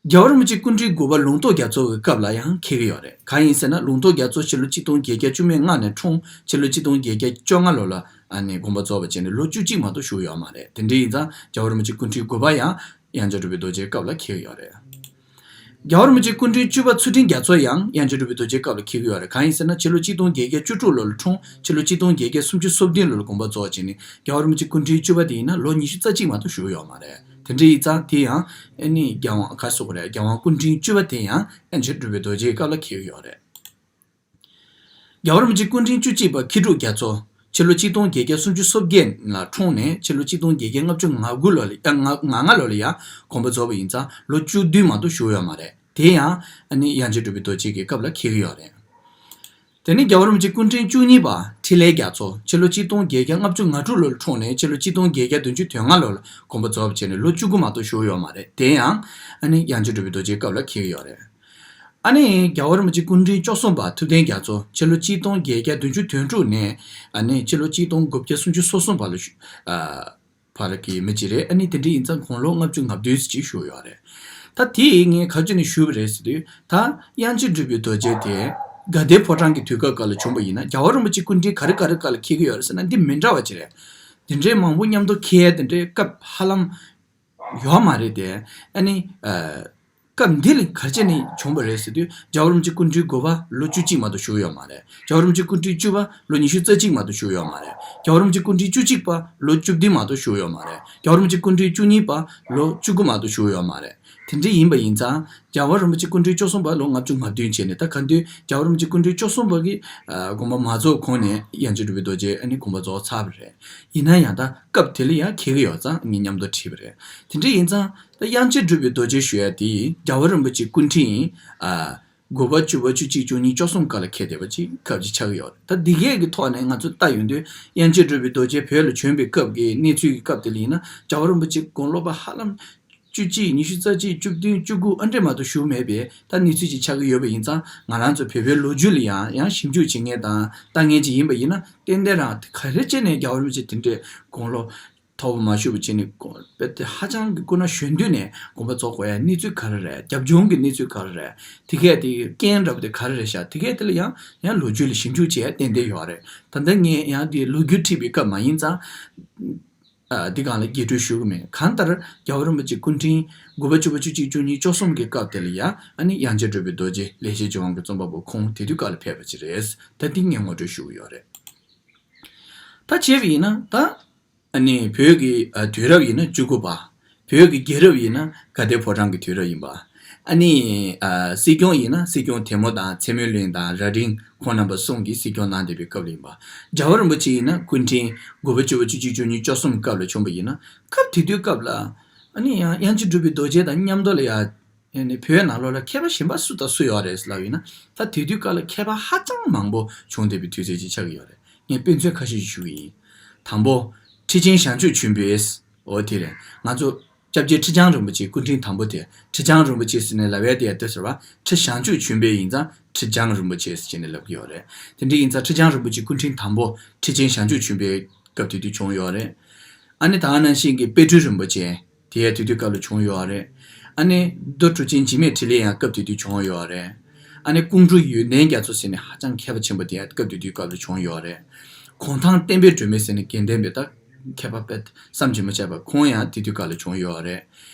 རྒྱལ་བ་རིན་པོ་ཆེ་སྐུ་ཕྲེང་དགུ་པ་ལུང་རྟོགས་རྒྱ་མཚོ་གི་སྐབས་ལ་ཡང་འཁེལ་གི་ཡོད་རེད། གང་ཡིན་ཟེར་ན་ལུང་རྟོགས་རྒྱ་མཚོ་ཕྱི་ལོ་གཅིག་སྟོང་བརྒྱད་བརྒྱ་བཅུ་མེད་ལྔ་ནས་འཁྲུངས། ཕྱི་ལོ་གཅིག་སྟོང་བརྒྱད་བརྒྱ་བཅོ་ལྔ་ལོ་ལ་ཨ་ནི་དགོངས་པ་རྫོགས་པ་བྱས་ནས་ལོ་བཅུ་གཅིག་མ་གཏོགས་བཞུགས་ཡོད་མ་རེད། དེ་འདྲ་ཡིན་ཙང་རྒྱལ་བ་རིན་པོ་ཆེ་སྐུ་ཕྲེང་དགུ་པ་ཡང་དབྱངས་ཅན་གྲུབ་པའི་རྡོ་རྗེའི་སྐབས་ལ་འཁེལ་གི་ཡོད་རེད། རྒྱལ་བ་རིན་པོ་ཆེ་སྐུ་ཕྲེང་བཅུ་པ་ཚུལ་ཁྲིམས་རྒྱ་མཚོ་ཡང་དབྱངས་ཅན་གྲུབ་པའི་རྡོ་རྗེའི་སྐབས་ལ་འཁེལ་གི་ཡོད་རེད། གང་ཡིན་ཟེར་ན་ཕྱི་ལོ་གཅིག་སྟོང་བརྒྱད་བརྒྱ་བཅུ་དྲུག་ལོ་ལ་འཁྲུངས། ཕྱི་ལོ་གཅིག་སྟོང་བརྒྱད་བརྒྱ་སུམ་ཅུ་སོ་བདུན་ལོ་ལ་དགོངས་པ་རྫོགས་བྱས་ནས་རྒྱལ་བ་རིན་པོ་ཆེ་སྐུ་ཕྲེང་བཅུ་པ་དེ་ཡིན་ན་ལོ་ཉི་ཤུ་རྩ་གཅིག་མ་གཏོགས་བཞུགས་ཡོད་མ་རེད། དེ་འདྲ་ཡིན་ཙང་དེ་ཡང་ཨ་ནི་རྒྱལ་དབང་ག་རེ་ཟེར་དགོས་རེད། རྒྱལ་དབང་སྐུ་ཕྲེང་བཅུ་པ་དེ་ཡང་དབྱངས་ཅན་གྲུབ་པའི་རྡོ་རྗེའི་སྐབས་ལ་འཁེལ་གི་ཡོད་རེད། རྒྱལ་བ་རིན་པོ་ཆེ་སྐུ་ཕྲེང་བཅུ་གཅིག་པ་མཁས་གྲུབ་རྒྱ་མཚོ་ཕྱི་ལོ་གཅིག་སྟོང་བརྒྱད་བརྒྱ་སུམ་ཅུ་སོ་བརྒྱད་ལ་འཁྲུངས་ནས་ཕྱི་ལོ་གཅིག་སྟོང་བརྒྱད་བརྒྱ་ལྔ་བཅུ་ང་དགུ་ལོ་ལ་ཨ་ང་ང་ལྔ་ལོ་ལ་ཡང་དགོངས་པ་རྫོགས་པ་ཡིན་ཙང་ལོ་བཅུ་བདུན་མ་གཏོགས་བཞུགས་ཡོད་མ་རེད། དེ་ཡང་ཨ་ནི་དབྱངས་ཅན་གྲུབ་པའི་རྡོ་རྗེ་གི་སྐབས་ལ་འཁེལ་གི་ཡོད་རེད། དེ་ནས་རྒྱལ་བ་རིན་པོ་ཆེ་སྐུ་ཕྲེང་བཅུ་གཉིས་པ་འཕྲིན་ལས་རྒྱ་མཚོ་ཕྱི་ལོ་གཅིག་སྟོང་བརྒྱད་བརྒྱ་ལྔ་བཅུ་ང་དྲུག་ལོ་ལ་འཁྲུངས་ནས་ཕྱི་ལོ་གཅིག་སྟོང་བརྒྱད་བརྒྱ་བདུན་ཅུ་དོན་ལྔ་ལོ་ལ་དགོངས་པ་རྫོགས་པ་བྱས་ནས་ལོ་བཅུ་དགུ་མ་གཏོགས་བཞུགས་ཡོད་མ་རེད། དེ་ཡང་ཨ་ནི་དབྱངས་ཅན་གྲུབ་པའི་རྡོ་རྗེའི་སྐབས་ལ་འཁེལ་གི་ཡོད་རེད། ཨ་ནི་རྒྱལ་བ་རིན་པོ་ཆེ་སྐུ་ཕྲེང་བཅུ་གསུམ་པ་ཐུབ་བསྟན་རྒྱ་མཚོ་ཕྱི་ལོ་གཅིག་སྟོང་བརྒྱད་བརྒྱ་བདུན་ཅུ་དོན་དྲུག་ནས་ཨ་ནི་ཕྱི་ལོ་གཅིག་སྟོང་དགུ་བརྒྱ་སུམ་ཅུ་སོ་གསུམ་བར་ལ་བཞུགས་ཨ་བར་གྱི་མི་གཅིག་རེད། ཨ་ནི་དེ་འདྲ་ཡིན་ཙང་དགུང་ལོ་ལྔ་བཅུ་ང་བདུན་ཙམ་ཅིག་བཞུགས་ཡོད་རེད། ད་དེ་ངས་ག་རེ་བྱས་ནས་ཞུས་པ་རེད་ཟེར་དུས། ད་དབྱངས་ཅན་གྲུབ་པའི་རྡོ་རྗེ་དེ་དགའ་ལྡན་ཕོ་བྲང་གི་དུས་སྐབས་སྐབས་ལ་བྱུང་བ་ཡིན་ན་རྒྱལ་བ་རིན་པོ་ཆེ་སྐུ་ཕྲེང་ག་རེ་ག་རེ་སྐབས་ལ་འཁེལ་གྱི་ཡོད་རེད་ཟེར་ན་འདི་མི་འདྲ་བ་ཅིག་རེད། དེ་འདྲའི་མང་པོ་མཉམ་དུ་འཁེལ་ཡ་དེ་འདྲའི་སྐབས་ཧ་ལམ་ཡོད་མ་རེད་དེ། ཨ་ནི་ཨ་སྐབས་འདི་ལ་ག་རེ་བྱས་ནས་བྱུང་བ་རེད་ཟེར་དུས་རྒྱལ་བ་རིན་པོ་ཆེ་སྐུ་ཕྲེང་དགུ་པ་ལོ་བཅུ་གཅིག་མ་གཏོགས་བཞུགས་ཡོད་མ་རེད། རྒྱལ་བ་རིན་པོ་ཆེ་སྐུ་ཕྲེང་བཅུ་པ་ལོ་ཉི་ཤུ་རྩ་གཅིག་མ་གཏོགས་བཞུགས་ཡོད་མ་རེད། རྒྱལ་བ་རིན་པོ་ཆེ་སྐུ་ཕྲེང་བཅུ་གཅིག་པ་ལོ་བཅུ་བདུན་མ་གཏོགས་བཞུགས་ཡོད་མ་རེད། རྒྱལ་བ་རིན་པོ་ཆེ་སྐུ་ཕྲེང་བཅུ་གཉིས་པ་ལོ་བཅུ་དགུ་མ་གཏོགས་བཞུགས་ཡོད་མ་རེད། དེ་འདྲ་ཡིན་པ་ཡིན་ཙང་རྒྱལ་བ་རིན་པོ་ཆེ་སྐུ་ཕྲེང་བཅུ་གསུམ་པ་ལོ་ལྔ་བཅུ་ང་བདུན་བྱས་ནས། ད་ག་དུས་རྒྱལ་བ་རིན་པོ་ཆེ་སྐུ་ཕྲེང་བཅུ་གསུམ་པ་གི་ཨ་དགོངས་པ་མ་རྫོགས་གོང་ནས་དབྱངས་ཅན་གྲུབ་པའི་རྡོ་རྗེ་ཨ་ནི་དགོངས་པ་རྫོགས་ཚར་བ་རེད། ཡིན་ན་ཡང་ད་སྐབས་དེ་ལ་ཡང་འཁེལ་གྱི་ཡོད་ཙང་ངས་མཉམ་དུ་བྲིས་པ་རེད། དེ་འདྲ་ཡིན་ཙང་ད་དབྱངས་ཅན་གྲུབ་པའི་རྡོ་རྗེ་ཞུ་ཡ་དེ་རྒྱལ་བ་རིན་པོ་ཆེ་སྐུ་ཕྲེང་ཨ་དགུ་པ་བཅུ་པ་བཅུ་གཅིག་བཅུ་གཉིས་བཅུ་གསུམ་སྐབས་ལ་འཁེལ་བསྡད་པ་ཅིག་སྐབས་ཅིག་ཆགས་ཀྱི་ཡོད་རེད། ད་འདི་གས་ཀྱི་ཐོག་ནས་ང་ཚོ་ལྟ་ཡོང་དུས་དབྱངས་ཅན་གྲུབ་པའི་རྡོ་རྗེ་བོད་ལ་བྱོན་པའི་སྐབས་ཀྱི་གནས་ཚུལ་གྱི་སྐབས་དེ་ལ་ཡིན་ན་རྒྱལ་བ་རིན་པོ་ཆེ་དགུང་ལོ་བ་ཧ་ལམ་བཅུ་གཅིག་ཉི་ཤུ་རྩ་གཅིག་བཅུ་བདུན་བཅུ་དགུ་ཨ་འདྲས་མ་གཏོགས་བཞུགས་མེད་པའི་ད་གནས་ཚུལ་ཅིག་ཆགས་ཀྱི་ཡོད་པ་ཡིན་ཙང་། ང་རང་ཚོ་བོད་པའི་ལོ་རྒྱུས་ལ་ཡང་ཡང་ཞིབ་འཇུག་བྱེད་མཁན་དང་ལྟ་མཁན་ཅིག་ཡིན་པ་ཡིན་ན་ཏན་ཏན་རང་ག་རེ་བྱས་ནས་རྒྱལ་བ་རིན་པོ་ཆེ་དེ་འདྲས་དགུང་ལོ་མཐོ་པོ་མ་བཞུགས་པ་བྱས་ནས་དགོངས་པ་དེ་ཧ་ཅང་གི་སྐུ་ན་གཞོན་དུས་ནས་དགོངས་པ་རྫོགས་དགོས་ཡ་གནས་ཚུལ་ག་རེ་རེད། རྒྱབ་ལྗོངས་ཀྱི་གནས་ཚུལ་ག་རེ་རེད། དེ་གས་དེ་རྐྱེན་འདྲ་པོ་དེ་ག་རེ་རེད་ཤག་དེ་གས་དེ་ལ་ཡང་ཡང་ལོ་རྒྱུས་ལ་ཞིབ་འཇུག་བྱེད་ཡ་ཏན་ཏན་ཡོད་རེད། ད་ལྟ་ངས་ཡང་དེ་ལོ་རྒྱུས་ཁྲིད་པའི་སྐབས་མ་ཡིན་ཙང་། ཨ་འདི་སྒང་ལ་རྒྱས་སྤྲོས་ཞུ་གི་མེད། གང་ལྟར་རྒྱལ་བ་རིན་པོ་ཆེ་སྐུ་ཕྲེང་དགུ་པ་བཅུ་པ་བཅུ་གཅིག་བཅུ་གཉིས་བཅུ་གསུམ་གྱི་སྐབས་དེ་ལ་ཡ་ཨ་ནི་དབྱངས་ཅན་གྲུབ་པའི་རྡོ་རྗེ་ལེགས་བཤད་ལྗོན་དབང་གི་རྩོམ་པ་པོ་ཁོང་དེ་དུས་སྐབས་ལ་ཕེབས་པ་ཅིག་རེད། ད་འདི་ངས་ངོ་སྤྲོད་ཞུ་གི་ཡོད་རེད། ད་བྱས་པ་ཡིན་ན་ད། ཨ་ནི་བོད་ཀྱི་ཨ་དུས་རབས་ཡིན་ན་བཅུ་དགུ་པ། བོད་ཀྱི་རྒྱལ་རབས་ཡིན་ན་དགའ་ལྡན་ཕོ་བྲང་གི་དུས་རབས་ཡིན་པ། ཨ་ནི་ཨ་སྲིད་སྐྱོང་ཡིན་ན་སྲིད་སྐྱོང་དེ་མོ་དང་ཚེ་སྨོན་གླིང་དང་རྭ་སྒྲེང་ཁོང་རྣམ་པ་གསུམ་གྱིས་སྲིད་སྐྱོང་གནང་བསྡད་པའི་སྐབས་ལ་ཡིན་པ། རྒྱལ་བ་རིན་པོ་ཆེ་ཡིན་ན་སྐུ་ཕྲེང་དགུ་པ་བཅུ་པ་བཅུ་གཅིག་བཅུ་གཉིས་བཅུ་གསུམ་སྐབས་ལ་བྱུང་བ་ཡིན་ན་སྐབས་དེ་དུས་སྐབས་ལ་ཨ་ནི་ཡང་དབྱངས་ཅན་གྲུབ་པའི་རྡོ་རྗེ་དང་མཉམ་དུ་ལ་ཡ། ཡང་ནི་བོད་ནང་ལོགས་ལ་མཁས་པ་གཞན་པ་སུ་དང་སུ་ཡོད་རེད་ལབ་ཡིན་ན་ད་དེ་དུས་སྐབས་ལ་མཁས་པ་ཧ་ཅང་མང་པོ་བྱུང་བསྡད་པའི་དུས་ཚོད་ཅིག་ཆགས་ཀྱི་ཡོད་རེད། ངས་དཔེ་མཚོན་ཁ་ཤས་ཤིག་ཞུ་གི་ཡིན། དང་པོ། ཁྲི་ཆེན་བྱང་ཆུབ་ཆོས་འཕེལ། འོ་དེ་རེད། ང་ཚོ་སྐྱབས་རྗེ་ཁྲི་བྱང་རིན་པོ་ཆེ་སྐུ་ཕྲེང་དང་པོ་དེ། ཁྲི་བྱང་རིན་པོ་ཆེ་ཟེར་ནས་ལབ་ཡས་དེ་ཡ་དེ་ཟེར་བ། ཁྲི་བྱང་ཆུབ་ཆོས་འཕེལ་ཡིན་ཙང་ཁྲི་བྱང་རིན་པོ་ཆེ་ཟེར་ནས་ལབ་ཀྱི་ཡོད་རེད། དེ་འདྲ་ཡིན་ཙང་ཁྲི་བྱང་རིན་པོ་ཆེ་སྐུ་ཕྲེང་དང་པོ་ཁྲི་ཆེན་བྱང་ཆུབ་ཆོས་འཕེལ་སྐབས་དེ་དུས་བྱུང་ཡོད་རེད། ཨ་ནི་ད་ག་ནང་བཞིན་གྱི་དཔལ་སྤྲུལ་རིན་པོ་ཆེ། དེ་ཡང་དེ་དུས་སྐབས་ལ་བྱུང་ཡོད་རེད། ཨ་ནི་རྡོ་གྲུབ་ཆེན་འཇིགས་མེད་འཕྲིན་ལས་ཡང་སྐབས་དེ་དུས་བྱུང་ཡོད་རེད། ཨ་ནི་ཀོང་སྤྲུལ་ཡོན་ཏན་རྒྱ་མཚོ་ཟེར་ནས་ཧ་ཅང་མཁས་པ་ཆེན་པོ་དེ་ཡང་སྐབས་དེ་དུས་སྐབས་ལ་བྱུང་ཡོད་རེད། གུང་ཐང་བསྟན་པའི་སྒྲོན་མེ་ཟེར་ནས་དགེ་ལྡན་པའི་ད་མཁས་པ་དཔེ་བསམ་གྱིས་མི་ཁྱབ་པ་ཁོང་ཡང་དེ་དུས་སྐབས་ལ་བྱུང་ཡོད་རེད།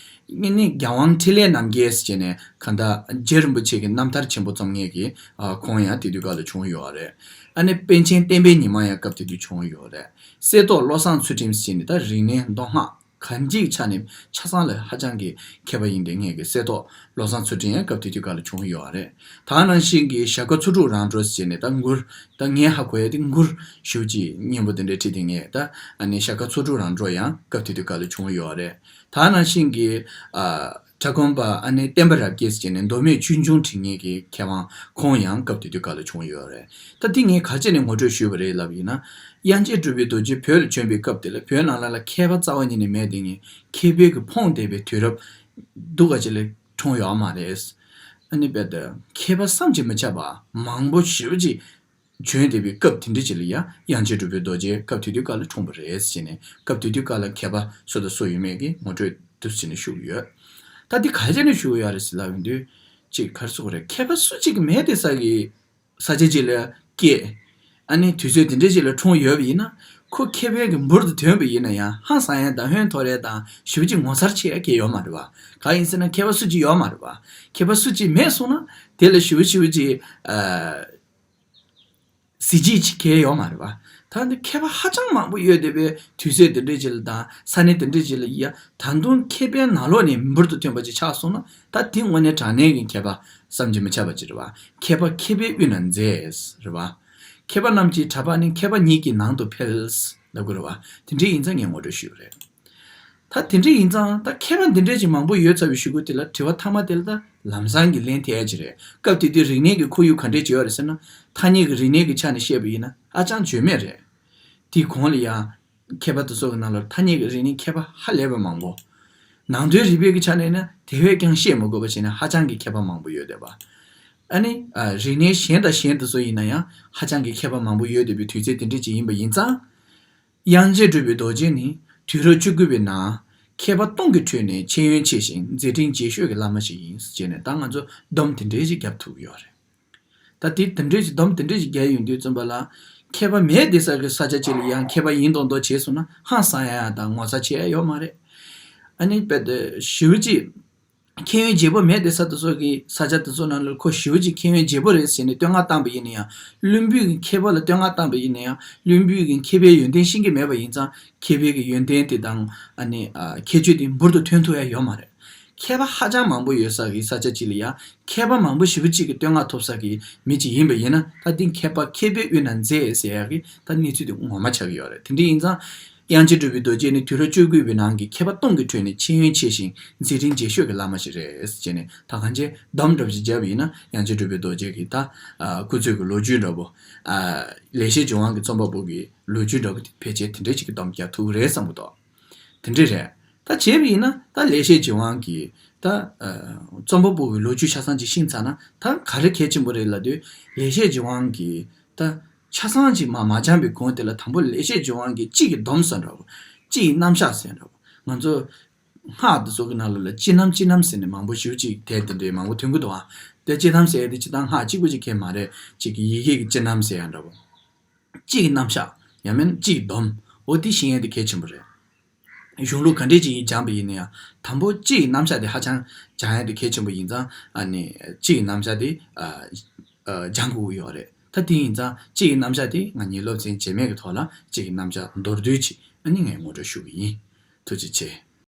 ཨ་ནི་རྒྱལ་དབང་འཕྲིན་ལས་རྣམ་རྒྱལ་ཟེར་ནས་གང་ལྟར་རྗེ་རིན་པོ་ཆེ་གི་རྣམ་ཐར་ཆེན་པོ་རྩོམ་མཁན་གྱི་ཨ་ཁོང་ཡང་དེ་དུས་སྐབས་ལ་བྱུང་ཡོད་རེད། ཨ་ནི་པཎ་ཆེན་བསྟན་པའི་ཉི་མ་ཡང་སྐབས་དེ་དུས་བྱུང་ཡོད་རེད། གསེར་ཏོག་བློ་བཟང་ཚུལ་ཁྲིམས་ཟེར་ནས་ད་རིག་གནས་མདོ་སྔགས་གང་ཅིའི་ཆ་ནས་ཆ་ཚང་ལ་ཧ་ཅང་གི་མཁས་པ་ཡིན་པའི་ངེད་ཀྱི་གསེར་ཏོག་བློ་བཟང་ཚུལ་ཁྲིམས་ཡང་སྐབས་དེ་དུས་སྐབས་ལ་བྱུང་ཡོད་རེད། ད་ནང་བཞིན་གྱི་ཞྭ་སྒབ་ཚོ་དྲུག་རང་གྲོལ་ཟེར་ནས་ད་མགུར་ད་ངས་ཧ་གོ་ཡ་དེ་མགུར་ཞེ་པོ་ཅིག་སྙན་པོ་དེ་འདྲ་བྲིས་ཏེ་ངས་ད་ཨ་ནི་ཞྭ་སྒབ་ཚོ་དྲུག་རང་གྲོལ་ཡང་སྐབས་དེ་དུས་སྐབས་ལ་བྱུང་ཡོད་རེད། ད་ནང་བཞིན་གྱི་ཨ་གྲྭ་གོན་པ་ཨ་ནི་བསྟན་པ་རབ་རྒྱས་ཟེར་ནས་མདོ་སྨད་ཆོས་འབྱུང་འབྲི་མཁན་གྱི་མཁས་དབང་ཁོང་ཡང་སྐབས་དེ་དུས་སྐབས་ལ་བྱུང་ཡོད་རེད། ད་འདི་ངས་ག་རེ་བྱས་ནས་ངོ་སྤྲོད་ཞུས་པ་རེད་ལབ་ཡིན་ན། དབྱངས་ཅན་གྲུབ་པའི་རྡོ་རྗེ་བོད་ལ་བྱོན་པའི་སྐབས་དེ་ལ་བོད་ནང་ལ་ལ་མཁས་པ་རྩ་བ་ཉིད་ནས་མེད་དེ་ངས་མཁས་པའི་གི་ཕོངས་བསྡད་པའི་དུས་རབས་སྡུག་ག་ཅིག་ལ་འཁྲུངས་ཡོད་མ་རེད། ཨ་ནི་དཔེ་དེ་མཁས་པ་བསམ་གྱིས་མི་ཁྱབ་པ་མང་པོ་ཞེ་པོ་ཅིག་བྱོན་བསྡད་པའི་སྐབས་དེ་འདྲ་ཅིག་ལ་ཡང་དབྱངས་ཅན་གྲུབ་པའི་རྡོ་རྗེ་སྐབས་དེ་དུས་སྐབས་ལ་འཁྲུངས་པ་རེད་ཟེར་ནས་སྐབས་དེ་དུས་སྐབས་ལ་མཁས་པ་སུ་དང་སུ་ཡོད་མེད་ཀྱི་ངོ་སྤྲོད་དུ་ཟེར་ནས་ཞུ་གི་ཡོད། ད་འདི་ག་རེ་བྱས་ནས་ཞུ་གི་ཡོད་རེད་ཟེར་ལབ་ཡོང་དུས་ཅིག་ག་རེ་ཟེར་དགོས་རེད། མཁས་པ་སུ་གཅིག་གི་མེད་དེ་ས་གི་ས་ཆ་གཅིག་ལ་སྐྱེས། ཨ་ནི་དུས་ཚོད་དེ་འདྲ་ཞིག་ལ་འཁྲུངས་ཡོད་པ་ཡིན་ན་ཁོ་མཁས་པའི་གི་འབུར་དུ་ཐོན་པ་ཡིན་ན་ཡང་ཧང་སང་ཡ་དང་ཧོན་ཐོར་ཡ་དང་ཞེ་པོ་ཅིག་ངོ་མཚར་ཆེ་ཡ་གང་ཡང་ཡོད་མ་རེད་པ། གང་ཡིན་ཟེར་ན་མཁས་པ་སུ་གཅིག་ཡོད་མ་རེད་པ། མཁས་པ་སུ་གཅིག་མེད་སོང་ན་དེ་ལ་ཞེ་པོ་ཞེ་པོ་ཅིག་ཨ་གཟི་བརྗིད་ཅིག་གང་ཡང་ཡོད་མ་རེད་པ། ད་འདི་མཁས་པ་ཧ་ཅང་མང་པོ་ཡོད་བསྡད་པའི་དུས་ཚོད་དེ་འདྲ་ཅིག་ལ་དང་ས་གནས་དེ་འདྲ་ཅིག་ལ་ཡ་ད་དུང་མཁས་པའི་ནང་ལོགས་ནས་འབུར་དུ་ཐོན་པ་ཅིག་ཆགས་སོང་ན་ད་དེ་དངོས་གནས་དྲང་གནས་ཀྱི་མཁས་པ་བསམ་གྱིས་མི་ཁྱབ་པ་ཅིག་རེད་པ། མཁས་པ་མཁས་པའི་དབུས་ན་མཛེས་རེད་པ། མཁས་པ་རྣམས་ཀྱི་གྲྭ་པ་ནི་མཁས་པ་ཉིད་ཀྱི་ནང་དུ་འཕེལ་ལབ་དགོས་རེད་པ། དེ་འདྲ་ཡིན་ཙང་ངས་ངོ་སྤྲོད་ཞུས་པ་རེད། ད་དེ་འདྲ་ཡིན་ཙང་ད་མཁས་པ་འདི་འདྲ་ཅིག་མང་པོ་ཡོད་ཚར་བའི་གཞུག་གུ་དེ་ལ་དྲི་བ་མཐའ་མ་དེ་ལ་ད་ལམ་སང་གི་ལན་ཐེབས་ཡ་ཅིག་རེད། སྐབས་དེ་དུས་རིག་གནས་ཀྱི་ཁོར་ཡུག་ག་འདྲས་ཅིག་ཡོད་རེད་ཟེར་ན་ཐ་སྙད་ཀྱི་རིག་གནས་ཀྱི་ཆ་ནས་བཤད་པ་ཡིན་ན་ཧ་ཅང་བརྗོད་མེད་རེད། དེའི་གོང་ལ་ཡང་མཁས་པ་དེ་ཚོ་གི་ནང་ལ་ཐ་སྙད་ཀྱི་རིག་གནས་མཁས་པ་ཧ་ལས་པ་མང་པོ། ནང་དོན་རིག་པའི་གི་ཆ་ནས་ན་དེ་བས་ཀྱང་བཤད་མི་དགོས་པ་བྱས་ན་ཧ་ཅང་གི་མཁས་པ་མང་པོ་ཡོད་བསྡད་པ། ཨ་ནི་ཨ་རིག་གནས་གཞན་དང་གཞན་དེ་ཚོ་ཡིན་ན་ཡང་ཧ་ཅང་གི་མཁས་པ་མང་པོ་ཡོད་བསྡད་པའི་དུས་ཚོད་དེ་འདྲ་ཅིག་ཡིན་པ་ཡིན་ཙང་། དབྱངས་ཅན་གྲུབ་པའི་རྡོ་རྗེ་ནི་དུས་རབས་བཅུ་དགུ་པའི་ནང་མཁས་པ་སྟོང་གི་ཁྲོད་ནས་མཁྱེན་ཡོན་ཆེ་ཞིང་མཛད་འཕྲིན་རྒྱས་ཤོས་ཀྱི་བླ་མ་ཞིག་ཡིན་ཟེར་ནས་ད་ང་ཚོ་སྡོམ་དེ་འདྲའི་ཞིག་བརྒྱབ་ཐུབ་ཀྱི་ཡོད་རེད། ད་དེ་དེ་འདྲའི་ཞིག་སྡོམ་དེ་འདྲའི་ཞིག་བརྒྱབ་ཡོང་དུས་ཙམ་པ་ལ་མཁས་པ་མེད་བསྡད་ས་གི་ས་ཆ་ཅིག་ལ་ཡང་མཁས་པ་ཡིན་མདོག་མདོག་བྱས་སོང་ན་ཧང་སང་ཡ་ཡ་དང་ངོ་ཚ་བྱེད་ཡ་ཡོད་མ་རེད། ཨ་ནི་དཔེ་དེ་ཞེ་པོ་ཅིག་མཁྱེན་ཡོན་རྒྱས་པོ་མེད་བསྡད་ས་དེ་ཚོ་གི་ས་ཆ་དེ་ཚོ་ནང་ལ་ཁོ་ཞེ་པོ་ཅིག་མཁྱེན་ཡོན་རྒྱས་པོ་རེད་ཟེར་ནས་བསྟོད་བསྔགས་བཏང་པ་ཡིན་ན་ཡང་བླུན་པོའི་གི་མཁས་པ་ལ་བསྟོད་བསྔགས་བཏང་པ་ཡིན་ན་ཡང་བླུན་པོའི་གི་མཁས་པའི་ཡོན་ཏན་ཤེས་ཀྱི་མེད་པ་ཡིན་ཙང་མཁས་པའི་གི་ཡོན་ཏན་དེ་དང་ཨ་ནི་ཨ་ཁྱད་ཆོས་དེ་འབུར་དུ་ཐོན་ཐུབ་ཡ་ཡོད་མ་རེད། མཁས་པ་ཧ་ཅང་མང་པོ་ཡོད་ས་གི་ས་ཆ་ཅིག་ལ་ཡང་མཁས་པ་མང་པོ་ཞེ་པོ་ཅིག་གི་བསྟོད་བསྔགས་ཐོབ་ས་གི་མི་ཅིག་ཡིན་པ་ཡིན་ན་ད་འདི་མཁས་པ་མཁས་པའི་དབུས་ན་མཛེས་ཟེར་ཡ་གི་ད་གནས་ཚུལ་དེ་ངོ་མ་ཆགས་ཀྱི་ཡོད་རེད། དེ་འདྲ་ཡིན་ཙང་། དབྱངས་ཅན་གྲུབ་པའི་རྡོ་རྗེ་ནི་དུས་རབས་བཅུ་དགུ་པའི་ནང་གི་མཁས་པ་སྟོང་གི་ཁྲོད་ནས་མཁྱེན་ཡོན་ཆེ་ཞིང་མཛད་འཕྲིན་རྒྱས་ཤོས་ཀྱི་བླ་མ་ཞིག་རེད་ཅེས་ནས་ད་གང་ཅི་སྡོམ་འདྲ་པོ་ཞིག་བརྒྱབ་པ་ཡིན་ན་དབྱངས་ཅན་གྲུབ་པའི་རྡོ་རྗེ་གི་ད་ཨ་སྐུ་ཚེ་གི་ལོ་རྒྱུས་འདྲ་པོ། ཨ་ལེགས་བཤད་ལྗོན་དབང་གི་རྩོམ་པ་པོ་གི་ལོ་རྒྱུས་འདྲ་པོ་དེ་ཕལ་ཆེར་དེ་འདྲ་ཞིག་གི་སྡོམ་རྒྱག་ཐུབ་ཀྱི་རེད་བསམ་གི་འདུག་དེ་འདྲ་རེད། ད་བྱས་པ་ཡིན་ན་ད་ལེགས་བཤད་ལྗོན་དབང་གི་ད་ཨ་རྩོམ་པ་པོ་གི་ལོ་རྒྱུས་ཆ་ཚང་ཅིག་ཤེས་ཚར་ན་ད་ག་རེ་གལ་ཆེན་པོ་རེད་ལབ་དུས་ལེགས་བཤད་ལྗོན་དབང་གི་ད། ཆ་ཚང་ཅིག་མ་མ་སྦྱངས་པའི་གོང་དེ་ལ་དང་པོ་ལེགས་བཤད་ལྗོན་དབང་གི་སྤྱི་ཡི་སྡོམ་ཟེར་འདྲ་བོ། སྤྱི་ཡི་རྣམ་གཞག་ཟེར་འདྲ་བོ། ང་ཚོ་སྔགས་འདི་ཚོ་གི་ནང་ལོགས་ལ་སྤྱི་རྣམ་སྤྱི་རྣམ་ཟེར་ནས་མང་པོ་ཞེ་པོ་ཅིག་དེ་དེ་འདྲའི་མང་པོ་ཐོན་གི་འདུག་ཨ། དེ་སྤྱི་རྣམ་ཟེར་ཡ་དེ་སྤྱི་དང་སྔགས་གཅིག་པུ་ཅིག་གས་མ་རེད། གཅིག་གི་ཡི་གེ་གི་སྤྱི་རྣམ་ཟེར་ཡ་འདྲ་བོ། སྤྱི་ཡི་རྣམ་གཞག་ཡང་མིན་སྤྱི་ཡི་སྡོམ། འོ་དེ་ཤེས་ཡ་དེ་གལ་ཆེན་པོ་རེད། གཞུང་ལུགས་ག་འདྲས་ཅིག་སྦྱངས་པ་ཡིན་ན་ཡང་དང་པོ་སྤྱི་ཡི་རྣམ་གཞག་དེ་ཧ་ཅང་སྦྱང་ཡ་དེ་གལ་ཆེན་པོ་ཡིན་ཙང་ཨ་ནི་སྤྱི་ཡི་རྣམ་གཞག་དེ་ཨ་ཨ་སྦྱང་དགོས་ཀྱི་ཡོད་རེད། ད་དེ་ཡིན་ཙང་སྤྱི་ཡི་རྣམ་གཞག་དེ་ང་གཉིས་སློབ་ཚན་རྗེས་མའི་གི་ཐོག་ལ་སྤྱི་ཡི་རྣམ་གཞག་མདོར་བསྡུས་ཅིག་ཨ་ནི་ངས་ངོ་སྤྲོད་ཞུ་གི་ཡིན། ཐུགས་རྗེ་ཆེ།